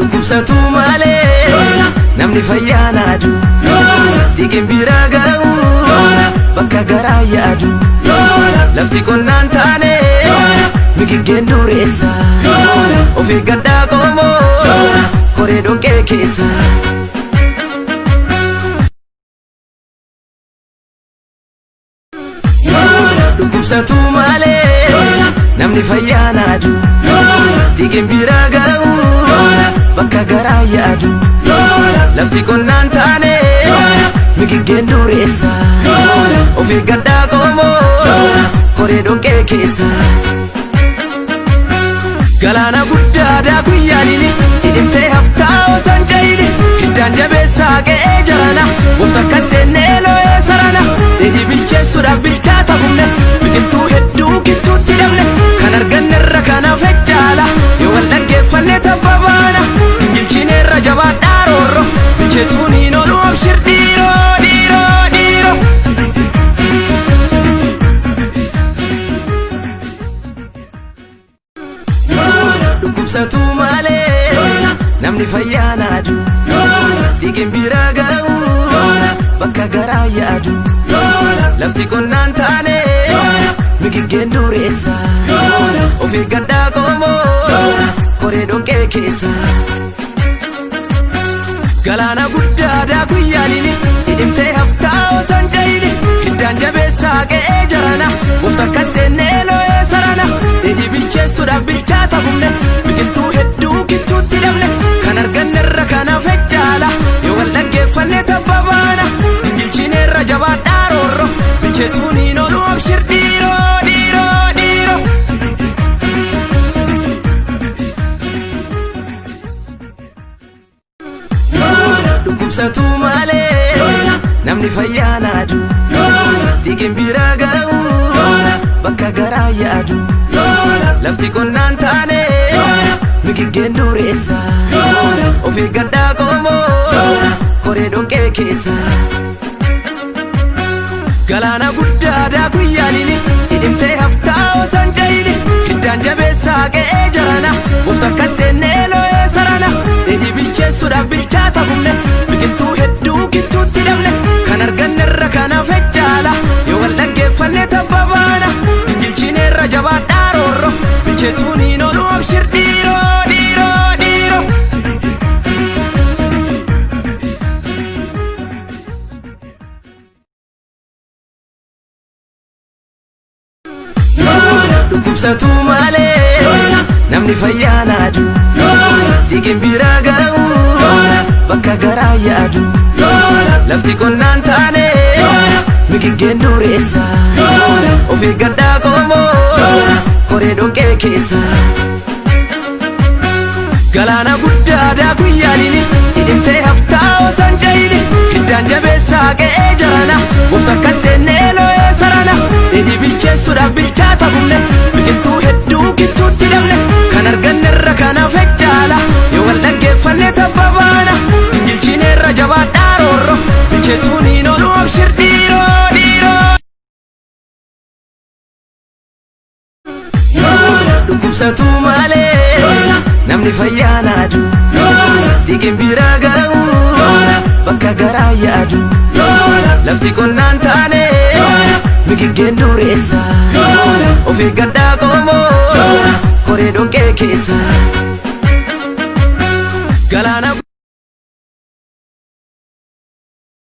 Dhukkubsatu malee namni fayyaa naadu. Xiiqiin bira ga'u bakka garaa yaadu. Lafti qonnaan taane migiggeen dureessa. Of eeggadhaa qomoo koree dhoqqee keessa. Dhukkubsatu malee namni fayyaa naadu. Xiiqiin bira ga'u bakka garaa yaadu. Lafti qonnaan taane migiggeen dureessa. Of eeggadhaa qomoo koree dhoqqee keessa. Galaana guddaa daakuu yaaliini hidhimtee haftaa osoo hin jayini hiddaan jabeessaa qe'ee jarana goofta akka seennee looyee sarana dheedhii bilcheessuudhaaf bilchaata humne biqiltuu hedduu gidduutti dhabne kan arganne irra kanaaf echaala yoo wal dhaggeeffanne tabba baana gingilchineerra jabaadhaa roorro bilcheessuun hin oolu abshir dhiiroo dhiiroo dhiiroo. Dhukkubsatu malee namni fayyaa naadu. Xiiqiin bira ga'u bakka garaa yaadu. Lafti qonnaan taane migiggeen dureessa. Of eeggadhaa qomoo koree dhoqqee keessa. Galaana guddaa daakuu yaaliini hidhimtee haftaa osoo hin jayini hiddaan jabeessaa qe'ee jarana goofta akka seennee looyee sarana dheedhii bilcheessuudhaaf bilchaata humne biqiltuu hedduu gidduutti dhabne kan arganne irra kanaaf echaala yoo wal dhaggeeffanne tabba baana gingilchineerra jabaadhaa roorro bilcheessuun hin oolu abshir dhiiroo dhiiroo dhiiroo. Dhukkubsatu malee namni fayyaa naadu. Xiiqiin bira ga'u bakka garaa yaadu. Lafti qonnaan taane migiggeen dureessa. Of eeggadhaa qomoo koree dhoqqee keessa. Galaana guddaa daakuu yaaliini hidhimtee haftaa osoo hin jayini hiddaan jabeessaa qe'ee jarana goofta akka seennee looyee sarana dheedhii bilcheessuudhaaf bilchaata humne biqiltuu hedduu gidduutti dhabne kan arganne irra kanaaf echaala yoo wal dhaggeeffanne tabba baana gingilchineerra jabaadhaa roorro bilcheessuun hin oolu abshir dhiiroo dhiiroo dhiiroo. Dhukkubsatu malee namni fayyaa naadu. Xiiqiin bira ga'u bakka garaa yaadu. Lafti qonnaan taane migiggeen dureessa. Of eeggadhaa qomoo koree dhoqqee keessa. Galaana guddaa daakuu yaaliini hidhimtee haftaa osoo hin jayini hiddaan jabeessaa qe'ee jarana goofta akka seennee looyee sarana dheedhii bilcheessuudhaaf bilchaata humne biqiltuu hedduu gidduutti dhabne kan arganne irra kanaaf echaala yoo wal dhaggeeffanne tabba baana gingilchineerra jabaadhaa roorro bilcheessuun hin oolu abshir dhiiroo dhiiroo. Dhukkubsatu malee namni fayyaa naadu. Xiiqiin bira ga'u bakka garaa yaadu. Lafti qonnaan taane migiggeen dureessa. Of eeggadhaa qomoo koree dhoqqee keessa. Galaana.